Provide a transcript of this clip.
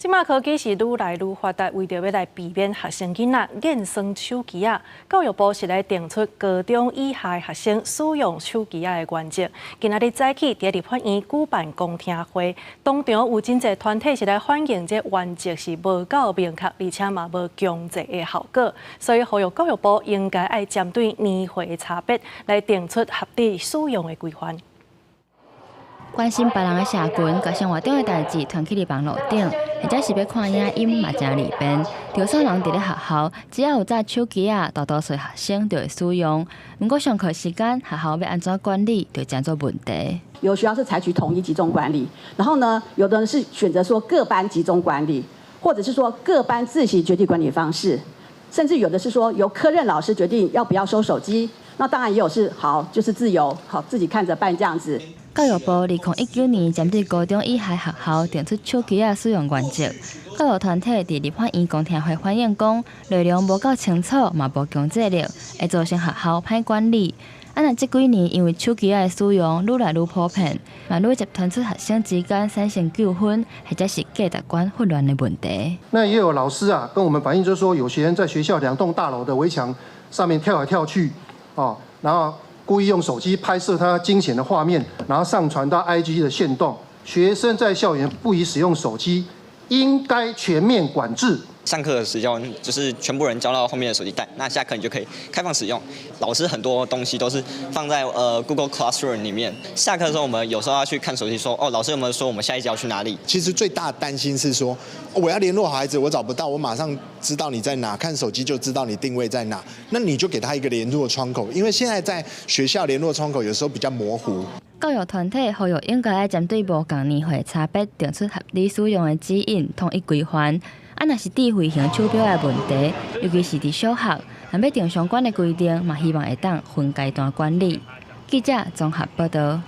這馬科技是愈來愈發達，為著欲來避免學生囡仔癮耍手機仔，教育部是來定出高中以下學生使用手機仔的原則。今仔日早起佇立法院舉辦公聽會，當場有真濟團體是來反映這原則是無夠明確，而且嘛無強制的效果，所以呼籲教育部應該愛針對年歲的差別來定出合理使用的規範。關心別人的社群，共生活中的代誌傳去佇網路頂，或者是欲看影音嘛誠利便。就算人佇咧學校，只要有紮手機仔，大多數學生就會使用。毋過上課時間，學校欲按怎管理，就成做問題。有學校是採取統一集中管理，然後呢，有的人是選擇說各班集中管理，或者是說各班自行決定管理方式，甚至有的是說由科任老師決定要不要收手機。那當然也有是好，就是自由，好自己看著辦這樣子。教育部2019年針對高中以下學校定出手機仔使用原則。教育團體佇立法院公聽會反映講，內容無夠清楚，嘛無強制力，會造成學校歹管理。啊，若這幾年因為手機仔的使用愈來愈普遍，嘛愈捷傳出學生之間產生糾紛，或者是價值觀混亂的問題。那也有老師啊，跟我們反映，就是說有些人在學校兩棟大樓的圍牆上面跳來跳去，哦，然後故意用手機拍攝他驚險的畫面，然後上傳到 IG 的限動。學生在校園不宜使用手機，應該全面管制。上課的時間就是全部人交到後面的手機袋，那下課你就可以開放使用。老師很多東西都是放在Google Classroom 裡面。下課的時候，我們有時候要去看手機，說哦，老師有沒有說我們下一節要去哪裡？其實最大的擔心是說，我要聯絡孩子，我找不到，我馬上知道你在哪，看手機就知道你定位在哪。那你就給他一個聯絡窗口，因為現在在學校聯絡窗口有時候比較模糊。教育團體呼籲應該愛針對無仝年歲差別，定出合理使用的指引，統一規範。啊，若是智慧型手錶的問題，尤其是佇小學，若欲定相關的規定，嘛希望會當分階段管理。記者綜合報導。